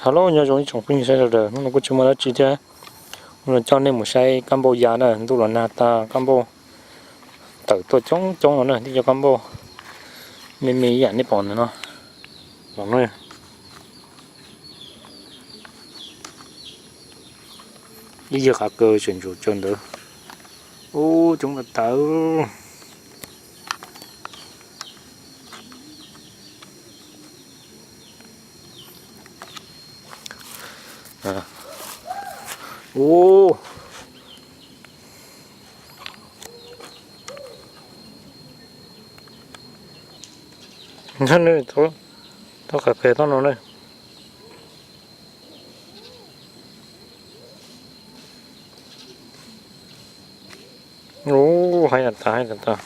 Hello, nyob zoo ib tsoom phooj ywg sawv daws, hnub no kuj tsis muaj dab tsi thiab. Hnub no coj nej mus saib kab npauj ya na, ntuj los nag tas kab npauj tawm tuaj coob coob no na, tib co kab npauj me me ib yam nej pom ntawm no los na. Ib yawg qav kaws tseem ntsuas caw ntawd. Ub, coob tas tas. Ub, thaub qas pem toj no na. Ub, haib tas tas, haib tas tas.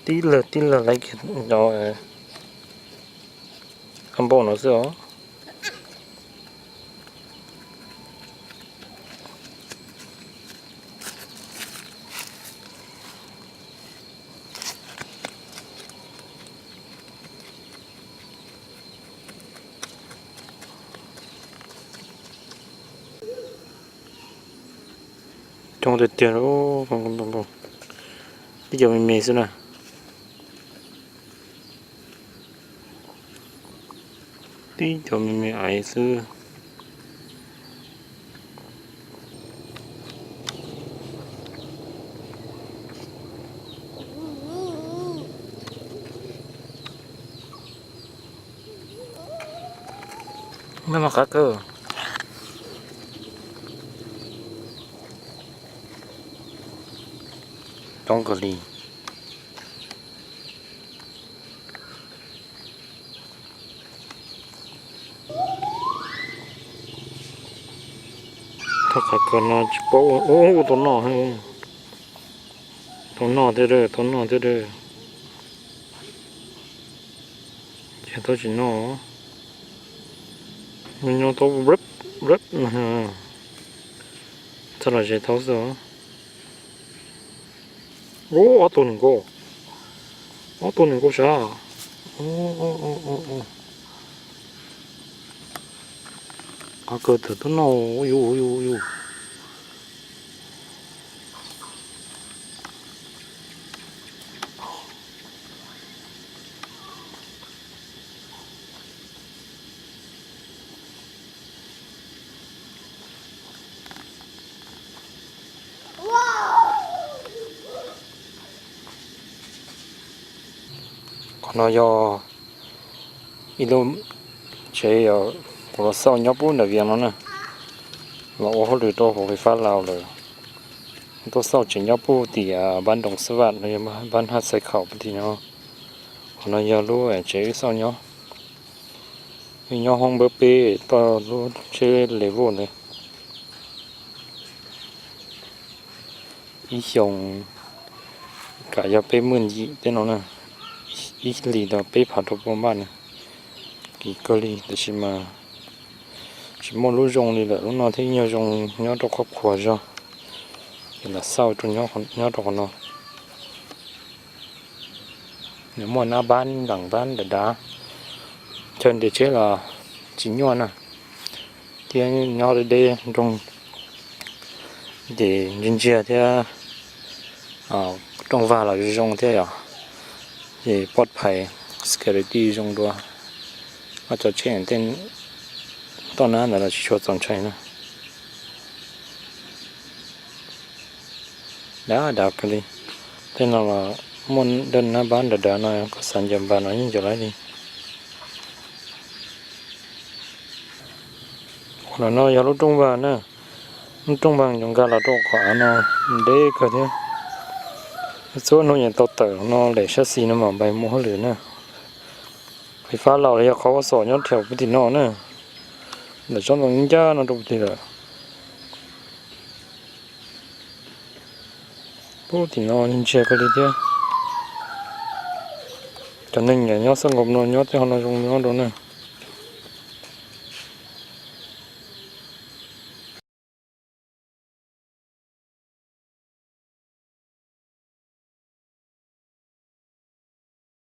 Tib lawg tib lawg laiv kiag cov kab npauj no xwb os. Coob tiag tiag, tib co me me xwb na. Tib co me me aiv xwb. Noj mas qab kawg. Coob kawg li. Thaj qab kawg no tsis paub ua tau noj, tau noj thiab, tau noj thiab. Ces tau tsis noj, nyob tau, txog los ze tau xwb. Ub, ob tug nees nkaum, ob tug nees nkaum sab. Qhov kawg tawm tuaj noj, ub yus, ub yus, ub yus. Qhov no yog ib lub tsev uas kuv los xauj nyob puag nram Vias no na, los ua hauj lwm rau hauv fais fab Laus lawm. Tuaj xauj tsev nyob puag tim Npab Nroos Xab Vam no, yog Npab Haj Xais Khaum puag tim no. Qhov no yog lub tsev wb xauj nyob. Wb nyob hoob npawb peb toj lub tsheb level ntawd. Ib xyoos kam yog peb muaj yim tej no na, ib hlis tau peb phav rau pua npaj na. Kim kawg li, tab sis mas tsis muaj lub zoo li lawm, lub no thiaj nyuag zoo nyob rau qhov qhuas zog. Ces lam xauj rau nyob rau qhov no. Nws muaj nab npab ntees npab dav dav, chaw nres tsheb los tsis nyuaj na, thiab nyob deb deb nroog ces ntsiag ntsiag thiab. Rooj vag los zoo zoo thiab yom, ces poj phais security zoo dua, koj tso tsheb tej toj nab ntawd los tsis tshua txaus ntshai na. Dav dav kawg li. Tej no los muaj dej nab npab dav dav no, koj xav ncaws npas los yeej ncaws laib li. Qhov no yog lub rooj vag na, lub rooj vag cov nkag los rau qhov av no ntev kawg thiab. Txhua hnub yeej tau tawm no lem sab xis no mam npais mus hauj lwm na. Fais fab Laus los yog qhov ua xom nyob rau puag tim no na, ntawm tsob ntoo ncaj no rau puag tim lawm. Puag tim no ntsiag kawg li thiab. Cov neeg nyiam nyob xab nkaus no nyob tej ho no zoo nyob rau na.